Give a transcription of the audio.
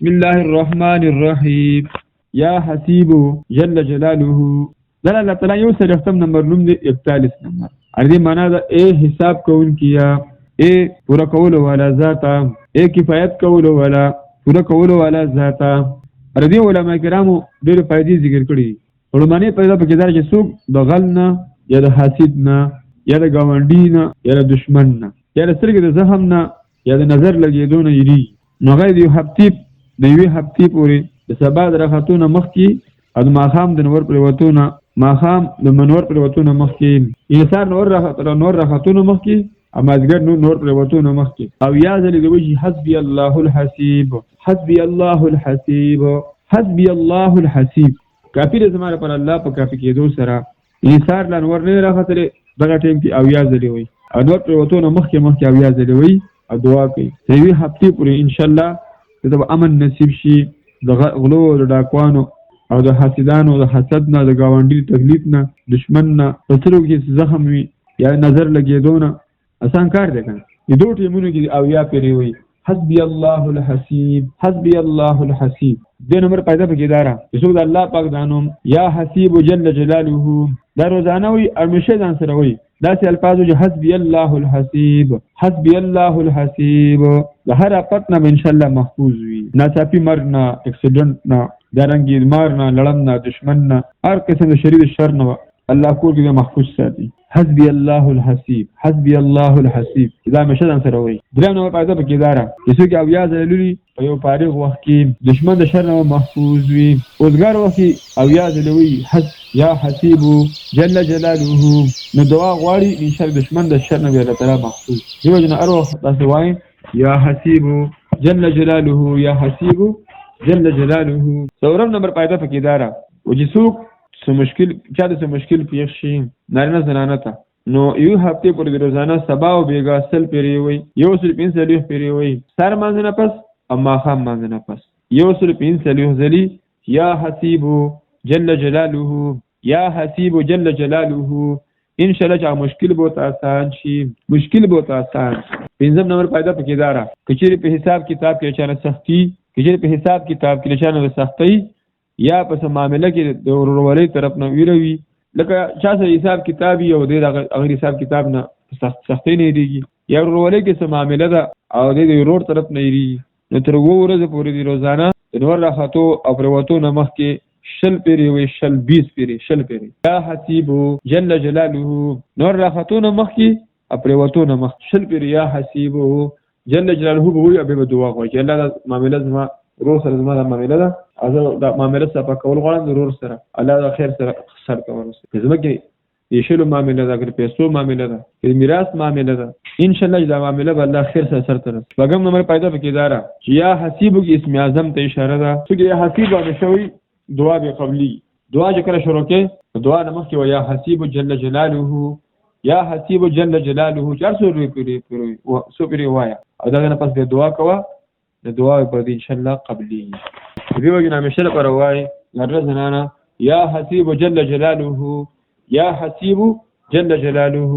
بسم الله الرحمن الرحیم یا حسیب جل جلاله. دا الله تعالی یو څلوېښتم نمبر نوم دی، 41 نمبر. دې معنا ده اے حساب کوونکیا، اے پوره کولو والا ذاته، اے کفایت کولو والا، پوره کولو والا ذاته. دې علما کرامو ډېرې فایدې ذکر کړي. لومړنۍ فایده پکې دا چې څوک د غل نه یا د حاسد نه یا د ګاونډي نه یا د دشمن نه یا د سترګې د زخم نه یا د نظر لګېدو نه یریږي، نو هغه د یو هفتې د یوې هفتې پورې د سبا د راختو نه مخکې او د ماښام د نور پرېوتو نه ماښام د منور پرېوتو نه مخکې، یعنې سهار نور راختو نه مخکې او مازدیګر نور پرېوتو نه مخکې، او یا ځلې د وشي حسبي الله الحسیب، حسبي الله الحسیب، حسبي الله الحسیب. کافي دی زما لپاره الله په کافي کېدو سره. یعنې سهار لا نور نه راختلی دغه ټایم کې او یا ځلې وایي، او نور پرېوتو نه مخکې مخکې او یا ځلې وایي او دعا کوي. د یوې هفتې پورې انشاءالله ته به امن نصیب شي د غلو، د ډاکوانو او د حاسدانو د حسد نه، د ګاونډي تکلیف نه، دشمن نه، په سترګو کې زخم وي یا نظر لګېدو نه. اسان کار دی که نه؟ د دوو ټیمونو کې او یا پرې وایي حسبي الله الحسیب، حسبي الله الحسیب. دې نمبر پیدا پکې دارا چې څوک د الله پاک دا نوم یا حسیب جل جلاله دا روزانه وي، همیشه ځان سره وي، داسې الفاظو چې حسبي الله الحسیب، حسبي الله الحسیب، د هر آفت نه به انشاءالله محفوظ وي. ناڅاپي مرګ نه، اکسیډنټ نه، دارنګې مار نه، لړم نه، دشمن نه، هر قسم د شریر شر نه الله کور کې محفوظ ساتي. حسبي الله الحسیب، حسبي الله الحسیب، دا همیشه ځان سره وایي. دریم نمبر فایده پکې داره چې څوک او یا ځله لولي په یو فارغ وخت کې دشمن د شر نه محفوظ وي. اوزګار وخت کې او یا ځله وایي یا حسیب جل جلاله، نو دعا غواړي ان شاء الله دشمن د شر نه به الله تعالی محفوظ. دې وجه نه هر وخت تاسو وایئ یا حسیب جل جلاله، یا حسیب جل جلاله. څلورم نمبر فایده پکې داره و چې څوک څه مشکل، چا ته څه مشکل پېښ شي، نارینه زنانه ته، نو یو هفتې پورې د روزانه سبا او بېګا 100 پېرې وایي، 145 پېرې وایي، سهار لمانځه نه پس او ماښام لمانځه نه پس 145 ځلي یا حسیب جل جلاله، یا حسیب جل جلاله. ان شاء الله چې هغه مشکل به ورته آسان شي، مشکل به ورته آسان شي. پنځم نمبر فایده پکې داره که چېرې په حساب کتاب کې چا نه سختي، که چېرې په حساب کتاب کې چا نه سختۍ یا په څه معامله کې د ورورولۍ طرف نه ویره وي، لکه چا سره حساب کتاب وي او دی د هغه حساب کتاب نه سختۍ نه یریږي، یا ورورولۍ کې څه معامله ده او دی د ورور طرف نه یریږي، نو تر اوو ورځو پورې دی روزانه د نور راختو او پرېوتو نه مخکې 20 پېرې وي، 20 20 پېرې، 20 پېرې یا حسیب جل جلاله. نور راختو نه مخکې او پرېوتو نه مخکې 20 پېرې یا حسیب جل جلاله به وایي او بیا به دعا غواړي چې الله دا معامله زما ورور سره زما دا معامله ده او زه دا معامله صفا کول غواړم د ورور سره، الله دا خیر سره سر ته ورسوي. که ځمکې د شلو معامله ده، که د پیسو معامله ده، که د میراث معامله ده، انشاءالله چې دا معامله به الله خیر سره سر ته رسوي. شپږم نمبر فایده پکې دا ده چې یا حسیبو کې اسم اعظم ته اشاره ده. څوک یا حسیب باندې شوی دعا به قبلي، دعا چې کله شروع کې دعا نه مخکې یا حسیب جل جلاله، یا حسیب جل جلاله، چې هر څو پرې څو پرې وایه او دغه نه پس بیا دعا کوه، د دعا به دې انشاءالله قبلي. دې وجې نه همیشه لپاره وایي نارینه زنانه یا حسیب جل جلاله، یا حسیب جل جلاله.